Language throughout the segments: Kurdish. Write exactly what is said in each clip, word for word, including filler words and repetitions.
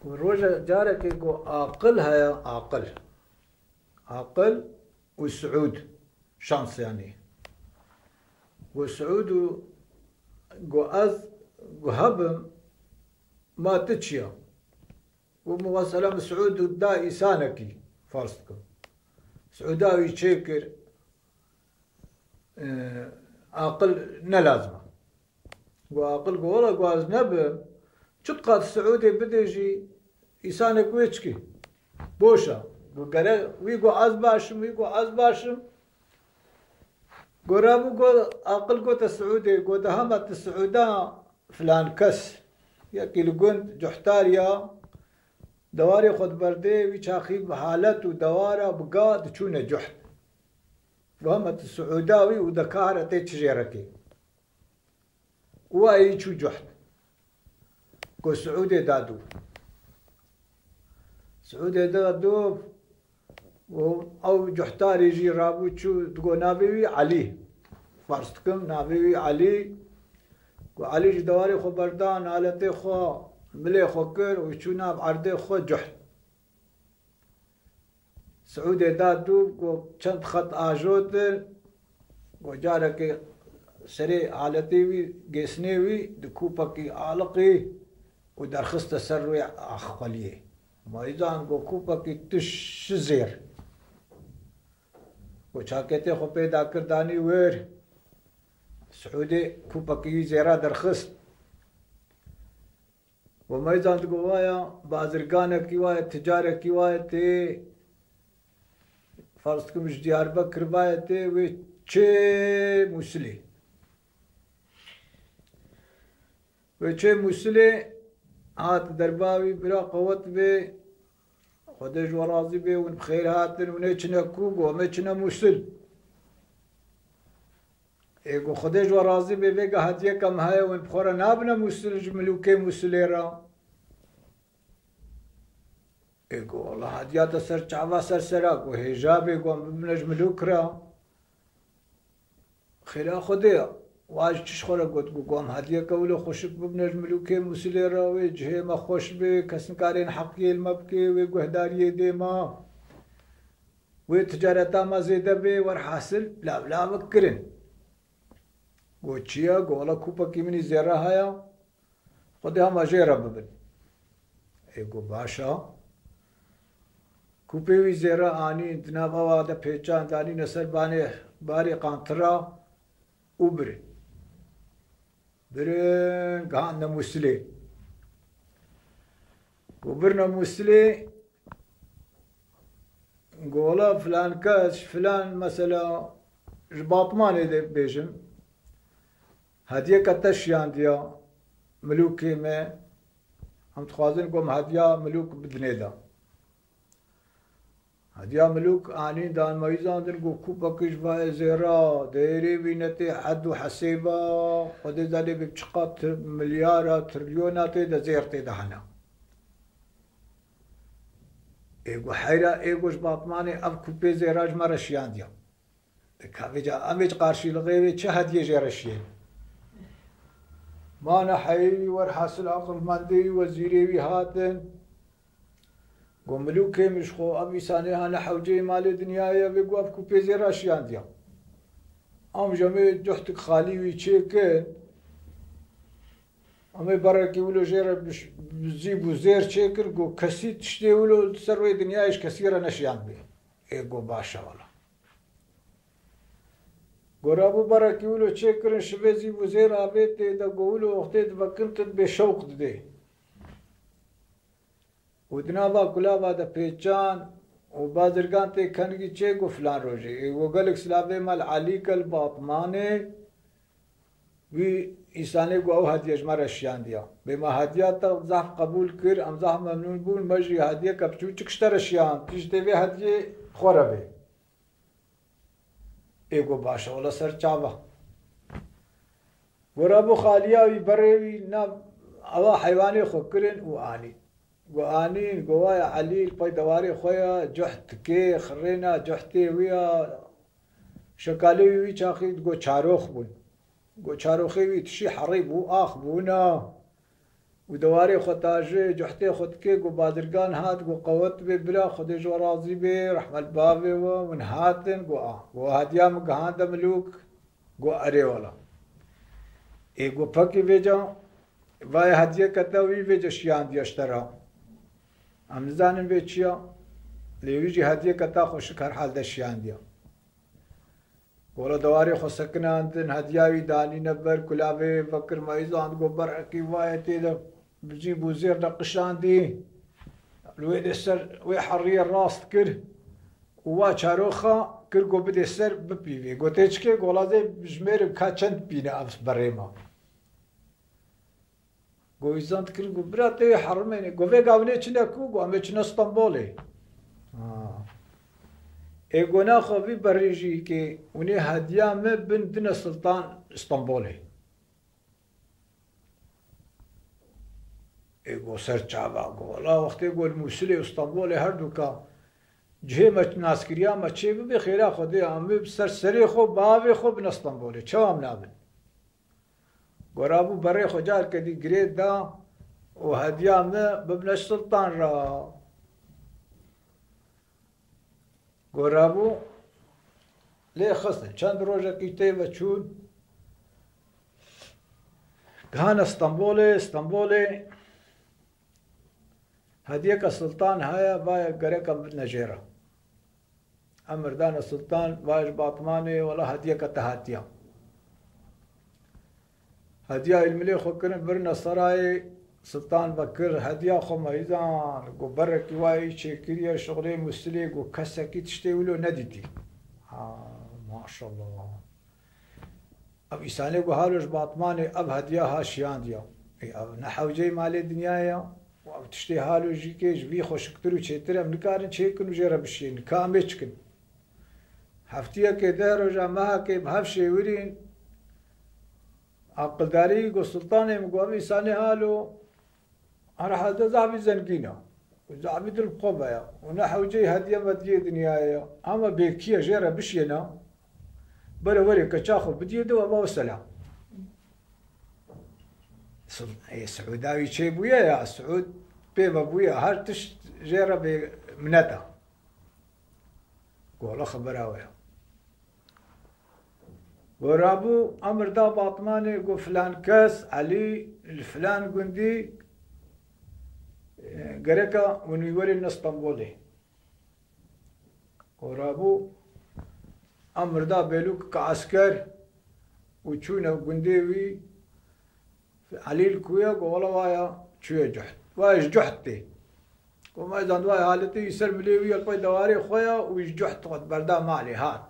Û roja carekê ku aqil heye, aqil. Aqil û Siûd. Şans yanî. Ku Siûd û ku ez ku hebim, ma tu çi ya? Ku mesela min Siûd da îsanekî, ferz dikim. Siûda wî çêkir, e, aqil ne lazim e. Got, aqil got, wela got, ez nebim. Çi qat Siûdê bidê jî, îsanek wê çikî? Boş e. Got, gerek, wî got, ez baş im, wî got, ez baş im. Got, rabû got, aqil gote Siûdê, got, de hema tu Siûda filan kes, yekî li gund cuhtar ya, dewarê xwe diberdê, wî çaxî bi halet û dewara bi ga diçûne cuht. Got, hema tu Siûda wî û de kahre tê çi jê re kê. Û wayî çû cuht. Ku Siûdê da dû. Siûdê da dû û ew cuhtarî jî rabû çû, digo navê wî Elî. Ferz dikim, navê wî Elî. Ku Elî ji dewarê xwe berda, naletê xwe, milê xwe kir û çû nav erdê xwe cuht. Siûdê da dû, got, çend xet ajotin, got, carekê serê haletê wî, gêsnê wî di kûpekî aliqî û derxiste ser rûyê axxweliyê. Mayîzan got, kûpekî tu şi zêr. Got, çaketê xwe pê da kir, danî wir. Siûdê kûpekî wî zêra derxist. Û meyzan digo waya, bazirganekî waya, ticarekî waya tê, ferz dikim ji Diyarbekir vaya tê, wê çê Mûsilê. Wê çê Mûsilê hat derba wî, bira qewet bê, Xwedê ji we razî bê, hûn bi xêr hatin, hûn ê çine ku? Got, em ê çine Mûsil. Ê got, Xwedê ji we razî bê, vêga hediyeke me heye, hûn bi xwe re nabine Mûsil ji milûkê Mûsilê re? Ê got, wela hediya te ser çava ser sera, got, hêja bê, got, em bibine ji milûk re. Xêra Xwedê ya. Wa ji çi ji xwe re got, got, got, em hediyeke wilo xweşik bibine ji milûkê Mûsilê re, wê cihê me xweş bê, kes nikarê neheqiyê li me bike, wê guhdariyê dê me. Wê ticareta me zêde bê, werhasil lavlavik kirin. Got, çi ye? Got, wela kûpekî min î zêre heye, Xwedê hema jê re bibin. Ê got, baş e. Kûpê wî zêre anîn, di nav awa de pêçand, anîne ser banê, barê qantira û birin. Birin, gihandine Mûsilê. Got, birine Mûsilê, Gola filan kes, filan mesela ji Batmanê de bêjim, hediyeke te şiyandiya milûkê me, em dixwazin ku em hediya milûk bidinê de. Hediya milûk anîn dan me wî zandin ku kûpekî ji vayê zêra, değerê wî ne tê hed û hesêba, Xwedê zanê bi çiqas tri-, milyara, trilyona tê de zêr tê de hene. Ê got, heyra, ê got, ji Batmanê ev kûpê zêra ji me re şiyandiya. Ka vêca em vê qarşîlixê wê çi hediyê jê re şiyê? Mane heyî wî, werhasil aqilmendê wî, wezîrê wî hatin. Got, milûkê min ji xwe, ev îsanê hane hewceyê malê dinyayê, vê got, ev kûpê zêra şiyandiya. Em ji em ê cuhtik xalî wî çêkin. Em ê berekî wilo jê re bi ş-, bi zîb û zêr çêkir, got, kesî tiştê wilo li ser rûyê dinyayê ji kesî re neşiyandibê. Ê got, baş e wela. Got, rabû berekî wilo çêkirin, şivê zîb û zêr avê tê de, got, wilo wextê divekin tu dibê şewq didê. Û di nava kulava de pêçan û bazirgan tê kenigî çê, got, filan rojê. Ê got, gelek silavê me li Elî ke li Batmanê, wî îsanê got, ew hediye ji me re şiyandiya. Bê me hediya te zehf qebûl kir, em zehf memnûn bûn, me jî hediyeke piçûçik ji te re şiyand, tu ji tê vê hediyê xwe re bê. Ê got, baş e, wela ser çava. Got, rabû xaliya wî, berê wî, nav awa heywanê xwe kirin û anîn. Got, anîn, got, waya Elî li pey dewarê xwe ya, cuht dike, xirêna cuhtê wî ya, şekalê wî wî çaxî, got, çarox bûn. Got, çaroxê wî tişî herî bû, ax bûna. û dewarê xwe tajê cuhtê xwe dike, got, bazirgan hat, got, qewet bê bira, Xwedê ji we razî bê, rehmet bavê we, hûn hatin, got, a. Got, hediya min gihande milûk, got, erê wela. Ê, got, pekî vêca, vayê hediyeke te wî vêca şiyandiye ji te re. Em nizanin vê çi ya, lê wî jî hediyeke te xweşik her hal de şiyandiye. Gola dewarê xwe sekinandin, hediya wî danîne ber, kulavê vekir meyzand, got, berekî vayê tê de bijî bû zêr de qişandî. Li wê dê ser wê heriyê rast kir û wa çaroxa kir, got, bidê ser bipîvê. Got, tê çikê? Gola zê jimêrim ka çend bîne ev berê me. Got, wî zand kir, got, bira tê herimênê. Got, vê gavnê çine ku? Got, em ê çine Stenbolê. Ha. Ê, got, naxwe vî berê jî ke hûnê hediya me bin dine Sultan Stenbolê. Ê, got, ser çava, got, wela wextê got li Mûsilê û Stenbolê her du ka cihê me naskiriya me çê bibe, xêra Xwedê em ê bi ser serê xwe, bavê xwe bine Stenbolê. Çawa em nabin? Got, rabû berê xwe carke dî girê da û hediya me bibne Sultan re. Got, rabû lê xistin. Çend rojekî tê ve çûn. Gihane Stenbolê, Stenbolê hediyeke Sultan heye, vaye gerek em bidine jê re. Emir dane Sultan, vaye ji Batmanê, wela hediyeke te hatiye. Hediya îlmilê xwe kirin, birine serayê, Sultan vekir, hediya xwe meyzan, got, berekî wayî çêkiriye, şixulê Mûsilê, got, kesekî tiştê wilo nedîtî. Ha, maşallah. Ev îsanê ku halo ji Batmanê ev hediya ha şiyandiya. Ê, ev ne hewceyê malê dinyayê ya. Û ev tiştê halo jî kê ji vî xweşiktir û çêtir em nikarin çêkin û jê re bişiyên. Ka em ê çikin? Heftiyekê, deh roja, mehekê bi hev şêwirîn. Aqildarî got, Sultanê min, got, ev îsanê halo Herhalde zafî zengîn e. Û zafî dil bi xwe ve ye. Û ne hewceyî hediye mediyê dinyayê ye. Ama bêkî ye jê re bişiyêne. Bere werê keça xwe bidiyê de û eva wesela. Sul-, ê, Siûda wî çêbûye ya. Siûd pê ve bûye. Her tişt jê re bê minet e. Gola xebera we ya. Go rabû, emir da Batmanê, go filan kes, Elî, li filan gundî, e, gereka hûn wî werên ne Stenbolê. Go rabû, emir da bêlûkeke esker û çûne gundê wî, Elî li ku ye? Go wela waya çûye Cuht. Waya ji Cuht tê. Go meyzand waya haletê wî ser milê wî ye, li pey dewarê xwe ya û ji Cuht xwe berda malê hat.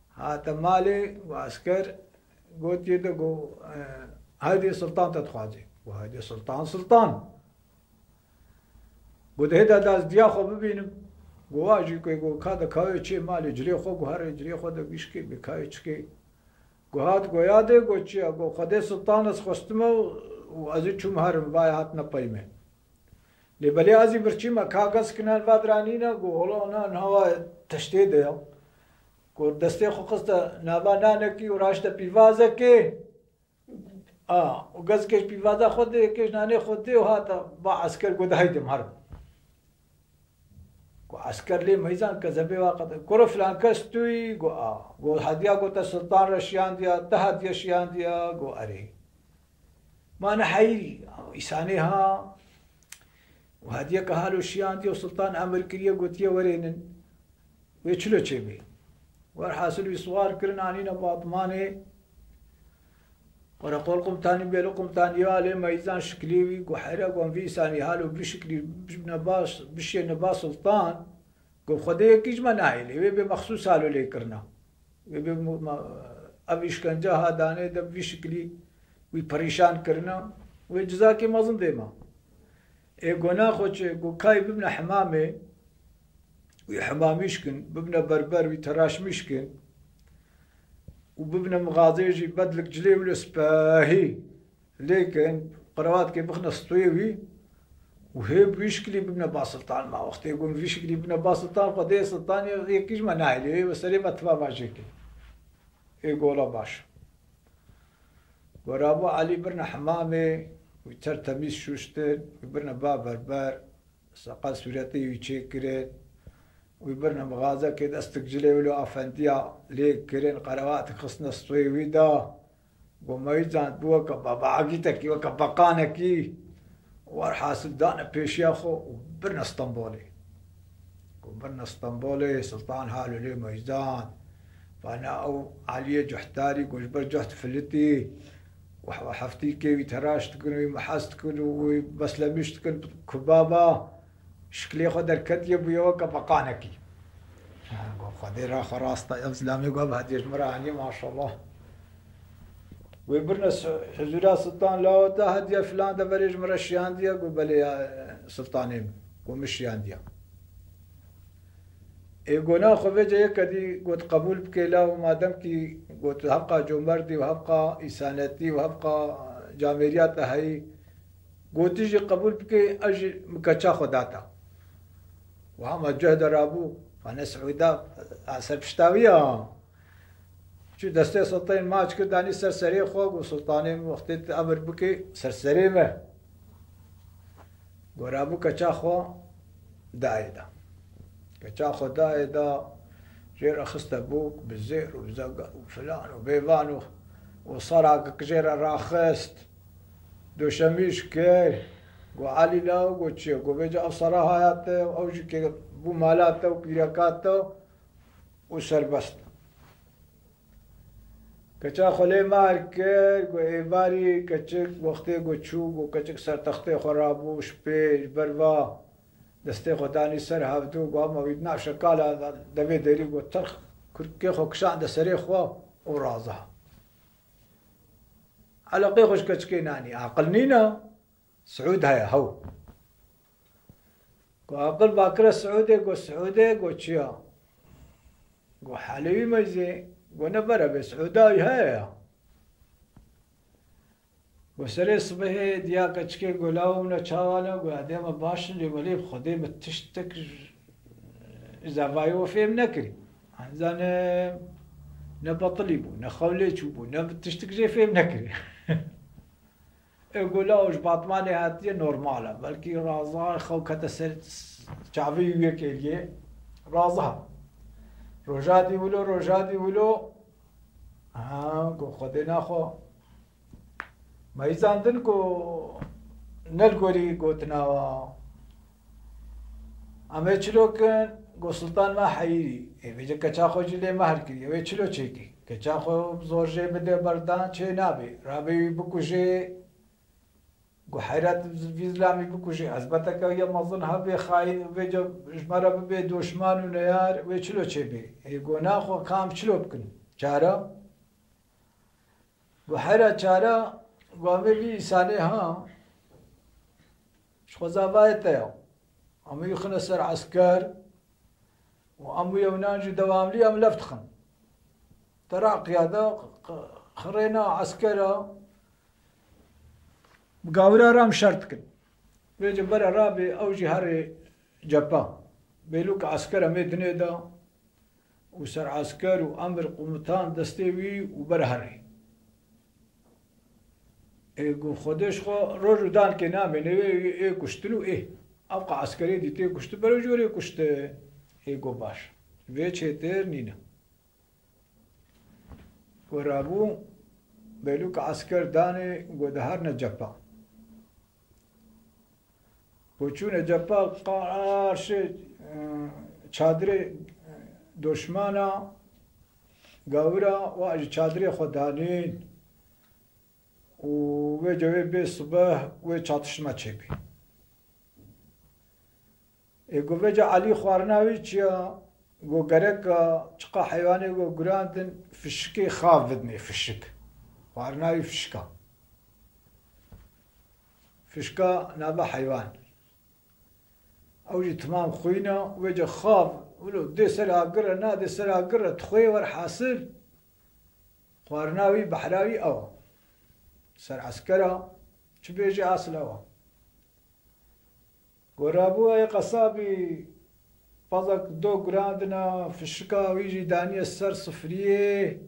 Hate malê û esker gotiye de go, e, haydê Sultan te dixwaze. Go haydê Sultan, Sultan. Go de hêda da ez diya xwe bibînim. Go wa jî ku go ka de kawê çê malê cilê xwe, go herê cilê xwe de bişkê bê kawê çikê. Go hat go ya de go çi ya? Go Xwedê Sultan ez xwestime û, û ez ê çûm herim, vay hatine pey me. Lê belê ez ê birçî me, ka gez kinan va diranîne, go ola ona nawa teştê de ya. Go destê xwe xiste nava nanekî û raşte pîvazekê. A, û gezkê ji pîvaza xwe dê, yekê ji nanê xwe dê û hata ba esker, go de heydim herim. Go esker lê meyzan kezebê wa qet. Kuro filan kes tu yî? Go a. Go hediya go te Sultan re şiyandiya, te hediye şiyandiya? Go erê. Ma ne heyî, îsanê ha. Û hediyeke halo şiyandiye û Sultan emir kiriye, gotiye werênin. Wê çilo çêbê. Werhasil wî siwar kirin, anîne Batmanê. Qereqol qumtanî, bêlo qumtanî ya lê meyzan şiklê wî, go heyra, go em vî îsanî halo bişiklî, bibne ba, bişiyêne ba Sultan. Go Xwedê yekî ji me nahêlê, wê bê mexsûs halo lê kirina. Wê bê mu-, ma-, ev îşkence ha danê de bi vî şiklî wî perîşan kirina, wê cizakê mezin dê ma. Ê go naxwe çi, go kayî bibne hemamê, wî hemamîş kin, bibne berber, wî teraşmîş kin û bibne mixazê jî bedlik cilê wilo spehî lê kin, qerewatkê bixine stûyê wî û hê bi wî şiklî bibne ba Sultan. Ma wextê gon vî şiklî bibne ba Sultan, Xwedê Sultan yekî ji me nahêlê, wê serê me tiva vajê kê. Ê gola baş. Go rabû Elî birine hemamê, Wî tertemîz şûştin, wî birine ba berber, seqal sûretê wî çêkirin, wî birine mixazekê destik cilê wilo afendiya lê kirin, qerewatik xistine stûyê wî da. Go meyzand bû weke babaagîtekî, weke beqanekî. Werhasil dane pêşiya xwe û birine Stenbolê. Go birine Stenbolê, Sultan Halûlê meyzand. Fana ew Eliyê Cuhtarî, go ji ber cuht filitî. Û heftîkê wî teraş dikin, wî mehes dikin û wî beslemîş dikin, ku baba şiklê xwe derketiye bûye weke beqanekî. Ha, go Xwedê ra xwe rast e, ev zilamê go ev hediye ji min re aniye, maşallah. Wê birine s-, huzûra Sultan, lawo te hediye filan deverê ji min re şiyandiye, go belê ya, Sultanê min, go min şiyandiye. Ê go na xwe vêce yeke dî got qebûl bike lawo, madem kî got hevqa comerdî û hevqa îsanetî û hevqa camêriya te heyî, gotî jî qebûl bike, ez jî min keça xwe data. Wiha me cih de rabû, fane Siûda, a ser pişta wî ya. Çû destê Sultanê maç kir, danî ser serê xwe, got Sultanê min wextê tu emir bikî ser serê me. Go rabû keça xwe dayê de. Keça xwe dayê de, jê re xiste bûk, bi zêr û zegar û filan û bêvan û, û serake jê re raxist. Doşemîş kir. Go Elî law, go çi ye? Go vêca ev sera haya te, ew jî ke bû mala te û pîreka te û serbest. Keça xwe lê mar kir, go êvarî keçik wextê go çû, go keçik ser textê xwe rabû, ji pê, ji ber va destê xwe danî ser hevdû, go hema wî di nav şekala de vê derî, go terx kurkê xwe kişande serê xwe û raza. Eleqê xwe ji keçikê nanî, aqil nîne. Siûd heye, hew. Go aqil vakire Siûdê, go Siûdê, go çi ya? Go halê wî meyzê, go ne bere bê, Siûda wî heye ya. Go serê sibehê diya keçikê go lawo min e, çawa ne? Go edê me baş in, lê welê bi Xwedê min tiştek ji, ji zavayê we fêm nekirî. Anzane ne betilî bû, ne xew lê çûbû, ne bi tiştik jê fêm nekirî. Ê go lawo ji Batmanê hatiye, normal e. Belkî raza xew kete ser çavê wî yekê liyê. Raza. Roja dî wilo, roja dî wilo. Ha, go Xwedê naxwe. Meyzandin ku ne li gorî gotina wa. Em ê çilo kin, go Sultan me heyîrî. Ê vêce keça xwe jî lê mehr kiriye. Wê çilo çêkî? Keça xwe zor jê bide berdan çê nabê. Rabê wî bikujê, go heyret vî zilamî bikujê. Ezbeteke ya mezin hebê xayîn vêce ji me re bibê doşman û neyar. Wê çilo çêbê? Ê go naxwe kam çilo bikin? Çare? Go hera çare, go em ê vî îsanê ha, ji xweza vayê te ya. Em ê xine ser esker û em û yewnan jî dewamlî em lef dixin. Teraqiya de q-, q-, xirêna eskera bi gawira re em şer dikin. Vêce bere rabê ew jî herê cepha. Bêlûka esker em ê dinê de û seresker û emir qûmitan destê wî û ber herê. Ê, go Xwedê ji xwe roj û dankê namêne wê ê kuştin û ê. Ew qa eskerê dî tê kuştin, ber wê jî were kuştin. Ê, go baş. Vê çêtir nîne. Go rabû, bêlûka esker danê, go diherine cepha. Go çûne cepha, qarşê, e, çadirê, e, doşmana gawira wa ji çadirê xwe danîn û wê cewê bê sibeh wê çatişma çêbî. Ê go vêca Elî xwarina wî çi ya? Go gereka çiqa heywanê go gurandin fişikê xav bidinê fişik. Xwarina wî fişika. Fişka nava heywan. Ew jî timam xwîna, wêca xav, wilo dê ser agir re, nadê ser agir re, dixwê wer hasil. Xwarina wî, behra wî ew a. Ser eskera, çi bêjî asil ew a. Go rabû ey qesabî, pezek do gurandina, fişika wî jî daniye ser sifriyê,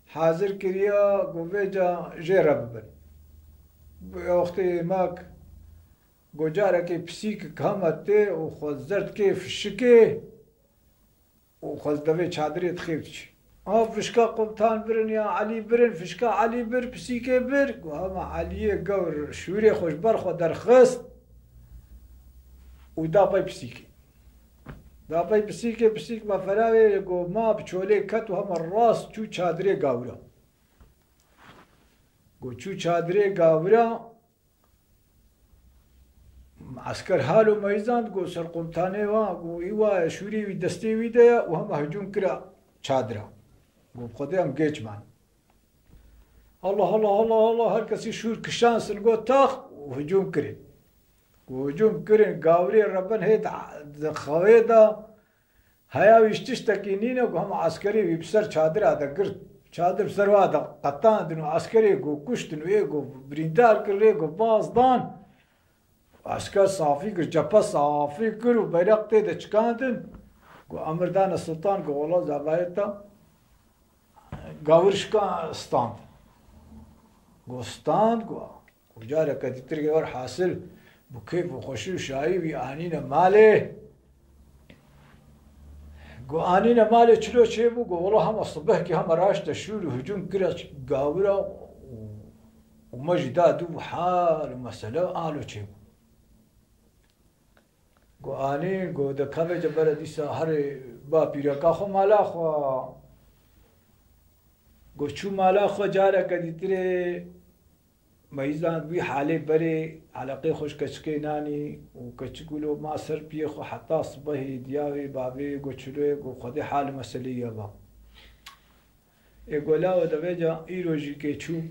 hazir kiriya, go vêca jê re bibin. Wextê yemek, go carekê pisîk hema tê û xwe zerd kê fişikê û xwe devê çadirê dixê diçî. Ha fişka qumtan birin ya Elî birin, fişka Elî bir, pisîkê bir. Go hema Eliyê gewr şûrê xwe ji ber xwe derxist û da pey pisîkê. Da pey pisîkê, pisîk me ferawê go ma bi çolê ket û hema rast çû çadirê gawira. Go çû çadirê gawira, esker halo meyzand, go serqumtanê wa, go î wa ye, şûrê wî destê wî de ye û hema hicûm kira çadira. Go bi Xwedê em gêç man. Allah, Allah, Allah, Allah, her kesî şûr kişan sin, go tax û hicûm kirin. Go hicûm kirin, gawirê rebin hê di, di xewê de, heya wî ji tiştekî nîne, go hema eskerê wî bi ser çadira de girt. Çadir bi ser wa de qetandin û eskerê go kuştin û ê go birîndar kir, ê go baz dan. Esker safî kir, cephe safî kir û beyraq tê de çikandin. Go emir dane Sultan, go wela zavayê te gawir şika stand. Go stand, go, go careke dîtir wer hasil, bi keyf û xweşî û şayî wî anîne malê. Go anîne malê çilo çêbû, go wela hema sibehkî hema raşte şûr û hicûm kire gawira û, û me jî da dû hal û mesele alo çêbû. Go anîn, go de kevê cebere dîsa herê ba pîreka xwe mala xwe. Go çû mala xwe careke dîtirê meyzan wî halê berê eleqê xwe ji keçikê nanî û keçik wilo ma ser piyê xwe heta sibehê diya wê bavê go çiloyê go Xwedê hal meselê ye va. Ê go lawo de vêca îro jî kê çû.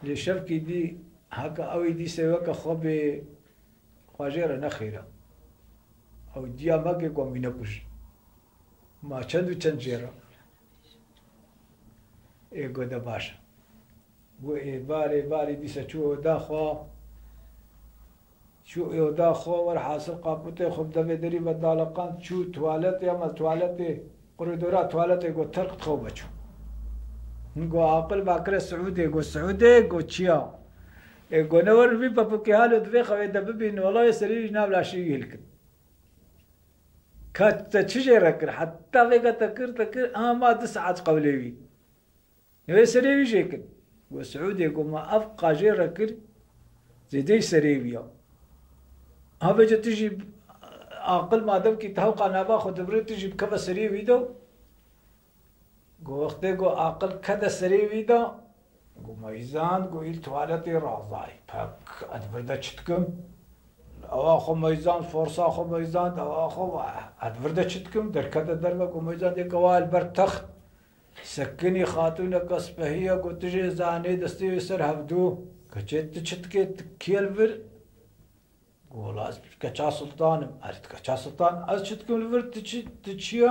Lê şevkî dî heke ew ê dîsê weke xwe bê, xwe jê re nexêre. Ew diya meke ku em wî nekujin. Ma çend û çend jê re. Ê go de baş e. Got ê barê, barê dîse çû oda xwe. Çû oda xwe, werhasil qapûtê xwe bi devê derî ve daleqand, çû tuwaletê, ama tuwaletê, koridora tuwaletê got terq dixew ve çû. Got aqil vakire Siûdê, got Siûdê, got çiya. Ê got ne werin vî pepûkê halo di vê xewê de bibînin, wela wê serî wî ji nav laşê wî hilkin. Ka te çi jê re kir? Heta vêga te kir, te kir, ama du saet qewlê wî. Newê serê wî jê kir. Got Siûdê, got ma ev qajê re kir, zêdeyî serê wî ya. Ha vêca tu jî aqil madem kî te hewqa nava xwe dibirê, tu jî bikeve serê wî de. Got wextê got aqil kete serê wî de, got meyzand, got îl tuwaletê razayî. Pek, ez vir de çi dikim? Ewa xwe meyzand, forsa xwe meyzand, ewa xwe ez vir de çi dikim? Derkete derve, got meyzand ê kewa li ber text. Sekinî xatûneke spehî ye, got tu jê zanê destê wê ser hevdû. Keçê tu çi dikê, tu kî ye li vir? Got wela ez keça Sultan im. Ez keça Sultan, ez çi dikim li vir, tu çi, tu çi ye?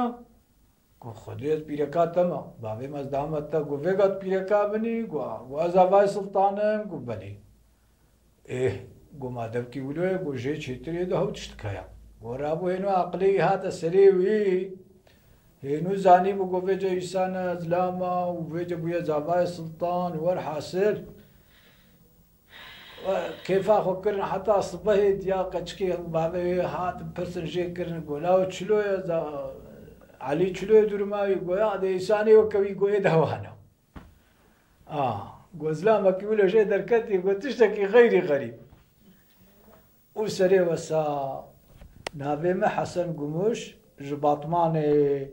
Got Xwedê ez pîreka te me. Bavê me ez dame te. Got vêga tu pîreka min î? Got, got ez avayê Sultan im. Got belê. Ê, got ma devkî wilo ye, got jê çêtir ê de hew tişt heye. Got rabû hêno aqilê wî hate serê wî. Hênû zanîbû got vêca îsane zilama û vêca bûye zavayê Siltan, werhasil. Kêfa xwe kirin heta sibehê diya qeçikê bavê wê hat pirsin jê kirin, got law çilo ye, za-, Elî çilo ye duruma wî, goya de îsanê weke wî goyê dewana. A, got zilamekî wilo jê derketî, got tiştekî xeyrî xerîb. Û serê wesa navê me Hesen Gumuş, ji Batmanê.